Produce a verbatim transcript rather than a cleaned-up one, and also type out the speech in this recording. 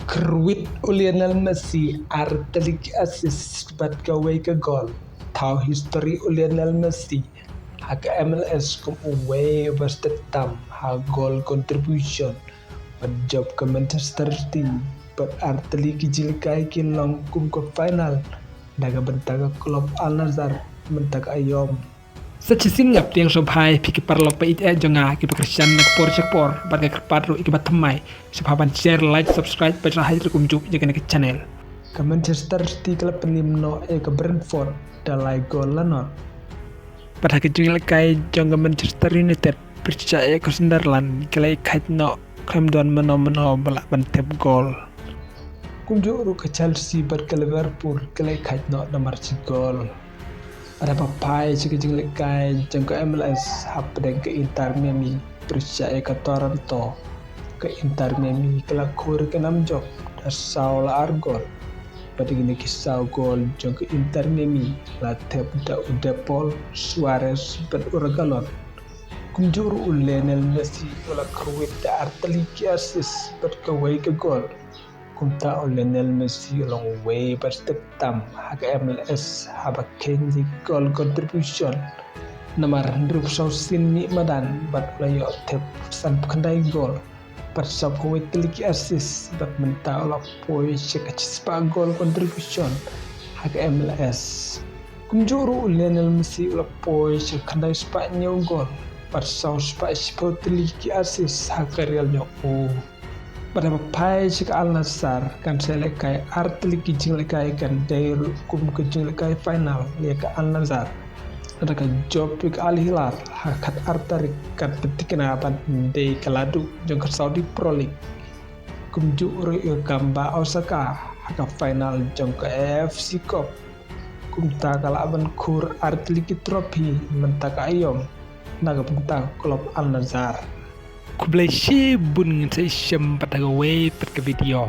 Kyrwit u Lionel Messi ar tylli ki assist bad kawei ka gol. Thaw history u Lionel Messi ha ka M L S kum uwei ba stet tam ha goal contribution bad jop ka Manchester City bad ar tylli ki jingïalehkai ki long kum ka final da ka bynta ka club Al Nassr mynta ka aïom. Sa shisien ngap tiang sngewbha ïa phi ki paralok ba ïeit jong nga kiba kyrshan na ka por sha ka por bad ka kyrpad ruh ïa kiba thymmai sngewbha ban share, like, subscribe bad shah ïa kumjuh ïa kane ka channel. Ka Manchester City ka la pynïam noh ïa ka Brentford da lai gol la nod. Bad ha ka jingïalehkai jong ka Manchester United pyrshah ïa ka Sunderland ka la ïakhaid noh khlem don mano mano ba lah ban thep gol. Kumjuh ruh ka Chelsea bad ka Liverpool ka la ïakhaid noh namar shi gol. Bad haba phai sha ka jingïalehkai jong ka M L S hapdeng ka Inter Miami pyrshah ïa ka Toronto, ka Inter Miami ka la khur ka nam jop da saw la ar gol. Bad ïa kine ki saw gol jong ka Inter Miami la thep da u De Paul, Suarez bad u Reguilon. Kumjuh ruh u Lionel Messi u la kyrwit da ar tylli ki assist bad kawei ka gol. Kumta u Lionel Messi u long uwei ba stet tam ha ka M L S haba kheiñ ïa ki goal contribution. Namar hynriewphew saw sien mih madan bad u la ïoh thep sanphew khyndai gol bad sawphew wei tylli ki assist bad mynta u la poi sha ka shispah goal contribution ha ka M L S. Kumjuh ruh u Lionel Messi u la poi sha ka khyndai spah hynñiew gol bad saw spah shiphew tylli ki assist ha ka career jong u. Bad haba phai sha ka Al Nassr kan sa ïalehkai ar tylli ki jingïalehkai, kan dei ruh kum ka jingïalehkai final ïa ka Al Nassr. Lada ka jop ïa ka Al Hilal ha ka khatar tarik kan pynthikna ban dei ka laduh jong ka Saudi Pro League. Kumjuh ruh ïa ka Gamba Osaka ha ka final jong ka A F C Cup. Kumta ka lah ban khur ar tylli ki trophy mynta ka aïom na ka bynta ka club Al Nassr. Khublei shibun, ngin sa ïashem pat ha kawei pat ka video.